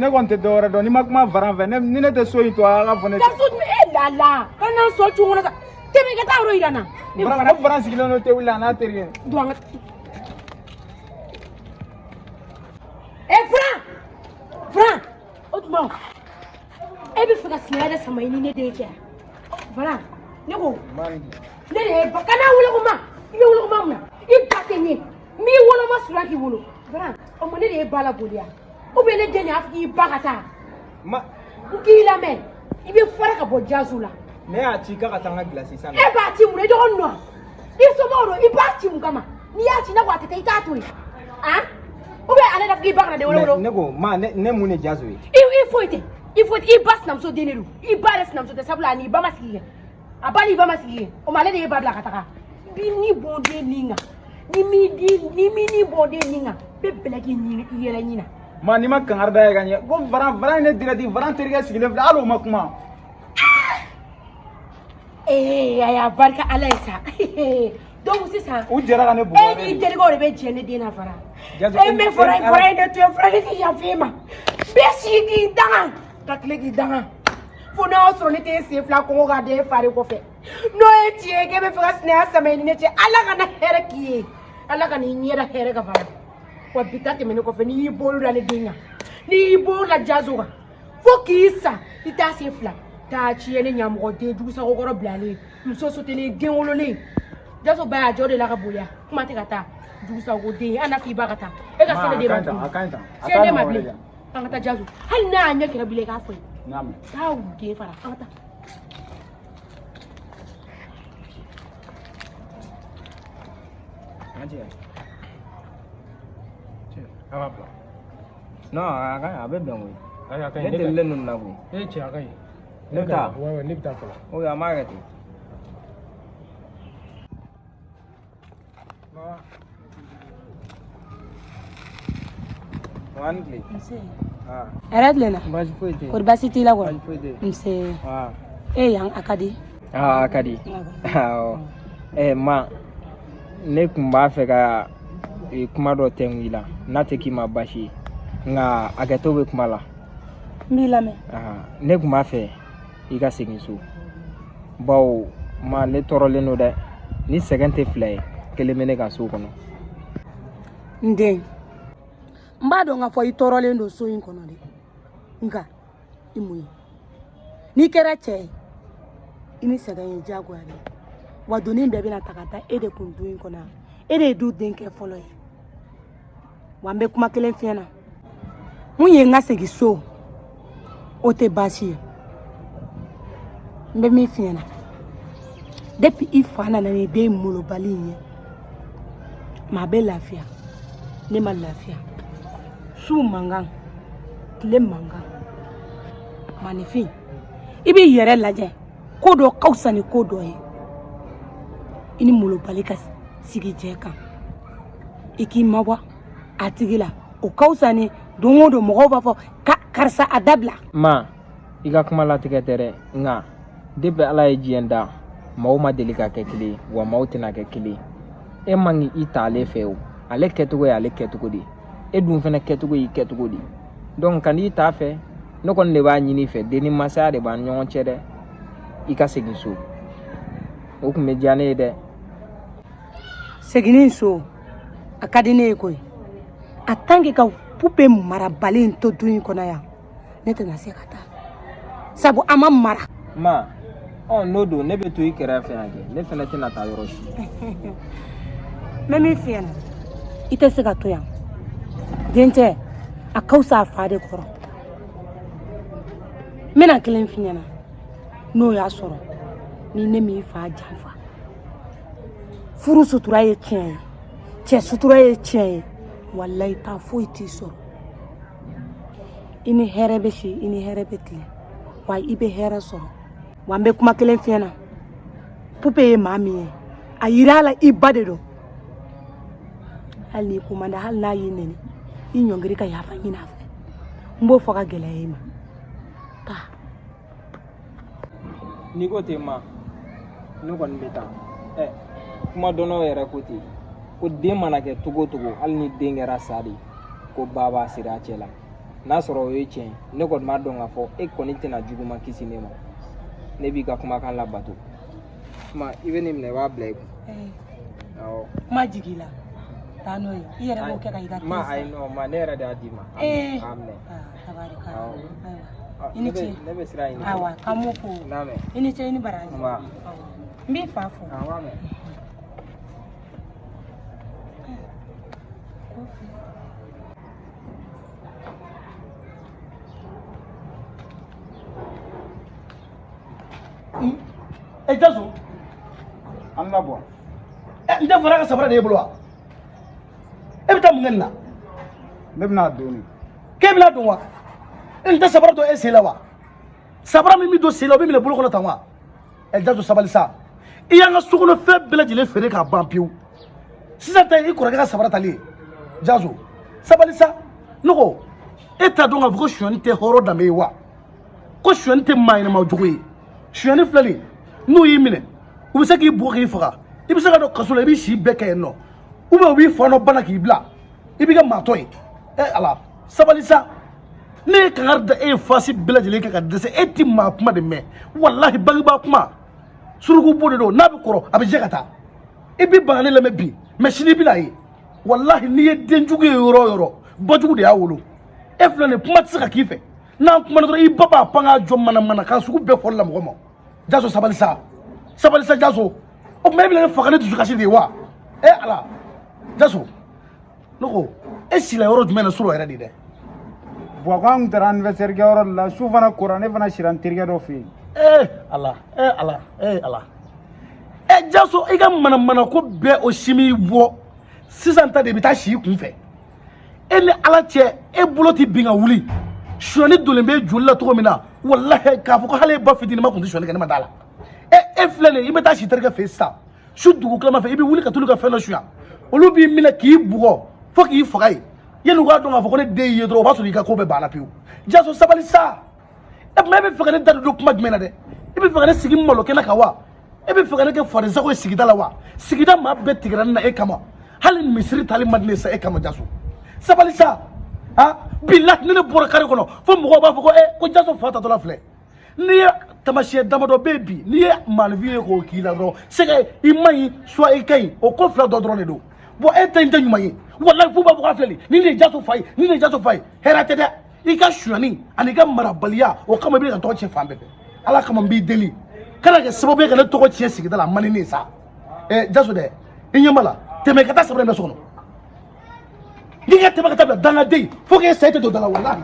Ne kɔni tɛ dɔwɛrɛ dɔn, n'i ma kuma Varan fɛ, ni ne tɛ so in to, a ka fɔ ne. Ka so jumɛn e la la ka na sɔn cun kɔnɔ sa, tɛmɛ i ka taa yɔrɔ yira n na. Varan, ko Varan sigilen don tebuli la a n'a terikɛ. Don an ka. E Varan, Varan, o tuma e bɛ fɛ ka sinaya de sama i ni ne den cɛ? Varan, ne ko ne de ye ba, kana wele ko ma, i bɛ wele ko ma mun na? I ba tɛ n ye, n b'i wolo ma surunya k'i wolo. Varan, o ma ne de ye ba laboli yan, ou bien ne den de y'a fɔ k'i ba ka taa? Ma n k'i lamɛn, i bɛ fara ka bɔ Jaso la. Ne y'a ci k'a ka taa n ka gilasi san. E b'a ci mun na? I dɔgɔnin don wa? I somɔgɔw don, i b'a ci mun kama? N'i y'a ci, ne ko a tɛ taa, i t'a to yen han, ou bien ale da k'i ba kana den wolo. Ne ko ma, ne mun de Jaso ye? I foyi tɛ, i foyi tɛ, i ba sinamuso den de don, i ba yɛrɛ sinamuso tɛ, sabula a n'i ba ma sigi kɛ, a ba n'i ba ma sigi kɛ, o ma ale de ye ba bila ka taga. I b'i ni bɔ den nin kan, ni m'i di, ni m'i ni bɔ den nin kan, bɛɛ bɛlɛ k'i ɲin i yɛrɛ ɲin na. Ma, n'i ma kangari da ye ka ɲɛ, ko Varan, Varan ye ne direct, Varan terikɛ sigilen filɛ, hali o ma kuma. Ee, a y'a barika Ala ye sa. Donc sisan u jɛra ka ne bugɔ. E n'i terikɛw de bɛ jɛ ne den na Varan. Jaso, E bɛ fara fara in de to yen, fara ne tɛ yafa e ma. N bɛ sigi k'i danga, ka tile k'i danga. Fo n'a y'a sɔrɔ ne tɛ sen fila kɔngɔ ka den fa de kɔfɛ. N'o ye tiɲɛ ye k'e bɛ fɛ ka sinaya sama i ni ne cɛ, Ala kana hɛrɛ k'i ye. Ala ka n'i ɲɛda hɛrɛ ka fara. Wa bi ta tɛmɛnen kɔfɛ, n'i y'i bolo da ne den kan, n'i y'i bolo da Jaso kan, fo k'i sa, i t'a sen fila. Taa tiɲɛ ne ɲamɔgɔ den jugusago kɔrɔ bilalen, muso sotelen, den wololen. Jaso ba y'a jɔ de la ka bonya, kuma tɛ ka taa jugusago den, an n'a f'i ba ka taa. E ka se ne den ma A ka ɲi tan. Se ne ma bilen. An ka taa Jaso. Hali n'a y'a ɲɛ kɛrɛ bilen, i k'a fɔ ye. N y'a mɛn. Taa wulu den fara, an ka taa. An cɛ. Cɛ, a b'a bila. Non, a ka ɲi, a bɛ bɛn koyi. Ayi, a ka ɲi. Ne delilen don nin na koyi. E cɛ, a ka ɲi. Ne bɛ taa. Ouais, ne bɛ taa fɔlɔ. Ok, an b'a kɛ ten. Wa ni tile. Nse. Ah, Hɛrɛ tilenna. baasi foyi tɛ yen. Kɔri baasi t'i la kɔni? Baasi foyi tɛ yen. Nse. Ah, E yan a ka di. ah, a ka di. Awɔ. Ma, ne tun b'a fɛ ka kuma dɔ tɛnku i la, n'a tɛ k'i ma baasi ye. Nka hakɛto bɛ kuma la. N b'i lamɛn. Ah, ne tun b'a fɛ i ka segin so. Bawo ma, ne tɔɔrɔlen don dɛ. Ni sɛgɛn tɛ fila ye, kelen bɛ ne ka so kɔnɔ. N den, n b'a dɔn k'a fɔ i tɔɔrɔlen don so in kɔnɔ dɛ, nka i mun ye n'i kɛra cɛ ye, i ni sɛgɛn ye diyagoya de ye. Wa doni bɛɛ bɛna ta ka da e de kun du in kɔnɔ yan. E de ye du denkɛ fɔlɔ ye. Wa n bɛ kuma kelen f'i ɲɛna, mun ye n ka segin so, o tɛ baasi ye. N bɛ min f'i ɲɛna, depuis i fa nana ni den molobali in ye, maa bɛ lafiya, ne ma lafiya. Su mankan, tile mankan, maninfin, i b'i yɛrɛ lajɛ, ko dɔ ka fisa ni ko dɔ ye. I ni molobali ka sigi jɛ kan, i k'i mabɔ a tigi la, o ka fisa ni don o don mɔgɔw b'a fɔ karisa a dabila. Ma, i ka kuma latigɛ tɛ dɛ, nka depuis Ala ye diɲɛ da, maaw ma deli ka kɛ kelen ye, wa maaw tɛna kɛ kelen ye. E man k'i ta ale fɛ o, ale kɛcogo ye ale kɛcogo de ye, e dun fɛnɛ kɛcogo y'i kɛcogo de ye. Donc ka n'i ta fɛ, ne kɔni de b'a ɲini i fɛ, den ni masaya de b'an ni ɲɔgɔn cɛ dɛ. I ka segin so, o tun bɛ diya ne ye dɛ. Seginni so a ka di ne ye koyi. A tant que ka pupe marabali in to du in kɔnɔ yan, ne tɛna se ka taa, sabu a ma mara. Ma, ɔ n'o don, ne bɛ to i kɛrɛfɛ yan kɛ, ne fɛnɛ tɛna taa yɔrɔ si. N bɛ min f'i ɲɛna, i tɛ se ka to yan. Dencɛ, a ka fisa a fa de kɔrɔ. N bɛna kelen f'i ɲɛna, n'o y'a sɔrɔ ni ne m'i fa janfa. Furu sutura ye tiɲɛ ye, cɛ sutura ye tiɲɛ ye, walayi taa foyi t'i sɔrɔ. I ni hɛrɛ bɛ si, i ni hɛrɛ bɛ tilen, wa i bɛ hɛrɛ sɔrɔ. Wa n bɛ kuma kelen f'i ɲɛna, pupe ye maa min ye, a yira a la i ba de don. Hali n'i ko man di, hali n'a y'i nɛni, i ɲɔngiri ka yafa ɲini a fɛ. N b'o fɔ ka gɛlɛya i ma. Taa. N'i ko ten ma, ne kɔni bɛ taa. Kuma dɔnnaw yɛrɛ ko ten, ko den mana kɛ cogo o cogo, hali ni den kɛra sa de ye, ko ba b'a siri a cɛ la. N'a sɔrɔ o ye tiɲɛ ye, ne kɔni b'a dɔn k'a fɔ e kɔni tɛna juguman kisi ne ma. Ne b'i ka kumakan labato. Ma, i bɛ nin minɛ, i b'a bila i kun. Awɔ. Kuma jigin la, taa n'o ye, i yɛrɛ b'o kɛ ka i ka Ma, ayi, non ma, ne yɛrɛ de y'a d'i ma. A minɛ. Tabarikala. Awɔ. Ayiwa, i ni ce. Ne bɛ sira ɲini. Awa, k'an m'o fo. N'a mɛn. I ni ce, i ni baraji. Nba. Awɔ. N b'i fa fo. Awɔ, a mɛn. Ko filɛ. E Jaso, An labɔ. Ɛ, n tɛ fara ka sabara de e bolo wa? E bɛ taa mun kɛ nin na? Ne bɛna don de. K'e bɛna don wa? E, n tɛ sabara don e sen la wa? Sabara min bɛ don sen la, o bɛ minɛ bolo kɔnɔ tan wa? Ɛ Jaso, sabali sa. I y'an ka sokɔnɔ fɛn bɛɛ lajɛlen feere k'a ban pewu. Sisan ta ye i kɔrɔkɛ ka sabara tali ye. Jaso, sabali sa. Ne ko, e t'a dɔn k'a fɔ ko sonyani tɛ hɔrɔn danbe ye wa? Ko sonyani tɛ maa ɲɛnama jogo ye. Sonyani filɛ nin ye, n'u y'i minɛ, u bɛ se k'i bugɔ k'i faga. I bɛ se ka don kaso la, i b'i si bɛɛ kɛ yen nɔ. Ou bien u b'i fa nɔ bana k'i bila. I b'i kɛ maatɔ ye. Ɛ Ala, sabali sa. Ne ye kangari da e ye fasi bɛɛ lajɛlen kɛ ka dɛsɛ, e ti maa kuma de mɛn. Walahi, bangebaa kuma suruku bo de don, n'a bɛ kɔrɔ a bɛ jɛ ka taa. I bɛ ban ka ne lamɛn bi, mɛ sini i bɛna ye. Walahi, n'i ye denjugu ye yɔrɔ o yɔrɔ, bajugu de y'a wolo. E filɛ nin ye, kuma tɛ se ka k'i fɛ. N'an kumana dɔrɔn, i ba b'a pan k'a jɔ manamana k'a sugu bɛɛ fɔli la mɔgɔ ma. Jaso, sabali sa, sabali sa Jaso. O tuma e bɛna ne faga ne dusukasi de ye wa? E Ala, Jaso, ne ko e sila yɔrɔ jumɛn na surɔ yɛrɛ de dɛ? Buwa, ko an tun taara anniversaire kɛyɔrɔ de la, su fana kora, ne fana sira n terikɛ dɔ fɛ yen. Ee Ala, ee Ala, ee Ala, e Jaso, i ka manamana ko bɛɛ o si m'i bɔ. Sisan ta de bɛ taa si i kun fɛ. E ni Ala cɛ, e bolo ti bin ka wuli. Sonyani donnen bɛ joli la cogo min na, walahi, k'a fɔ ko hali e ba fitinin ma kun tɛ sonyani kɛ, ne ma d'a la. E filɛ nin ye, i bɛ taa si terikɛ fɛ yen sisan su dugu tilama fɛ, i bɛ wuli ka t'olu ka fɛn dɔ sunya, olu b'i minɛ k'i bugɔ fo k'i faga yen. Yanni u k'a dɔn k'a fɔ ko ne den y'i ye dɔrɔn, o b'a sɔrɔ i ka ko bɛɛ banna pewu. Jaso, sabali sa. E tuma e bɛ fɛ ka ne da don kuma jumɛn na dɛ? E bɛ fɛ ka ne sigi malo kɛnɛ kan wa? E bɛ fɛ ka ne kɛ fadensago ye sigida la wa? Sigida maa bɛɛ tigɛra ne na e kama. Hali misiri tali man di ne sa e kama. Jaso, sabali sa. Ha, bilahi, ni ne bɔra kare kɔnɔ, fo mɔgɔw b'a fɔ ko ko Jaso fa tatɔla filɛ. N'i ye tamasiyɛn damadɔ bɛ yen bi, n'i ye maaninfin ye k'o k'i la dɔrɔn, c'est que i man ɲi, soit i ka ɲi, o ko fila dɔ dɔrɔn de don. Bon, e ta in tɛ ɲuman ye. Walahi, f'u b'a fɔ k'a filɛ nin de ye Jaso fa ye, nin de ye Jaso fa ye. Hɛrɛ tɛ dɛ. I ka sonyani ani i ka marabaliya, o kama i bɛ ka tɔgɔ tiɲɛ fan bɛɛ fɛ. Ala kama, n b'i deli, kana kɛ sababu ye ka ne tɔgɔ tiɲɛ sigida la. A man di ne ye sa. Ɛ Jaso dɛ, i ɲɛ b'a la, tɛmɛ ka taa sabara in bɛ so kɔnɔ. N'i ka tɛmɛ ka taa bila dangaden fo k'e sa, e tɛ don da la, walahi.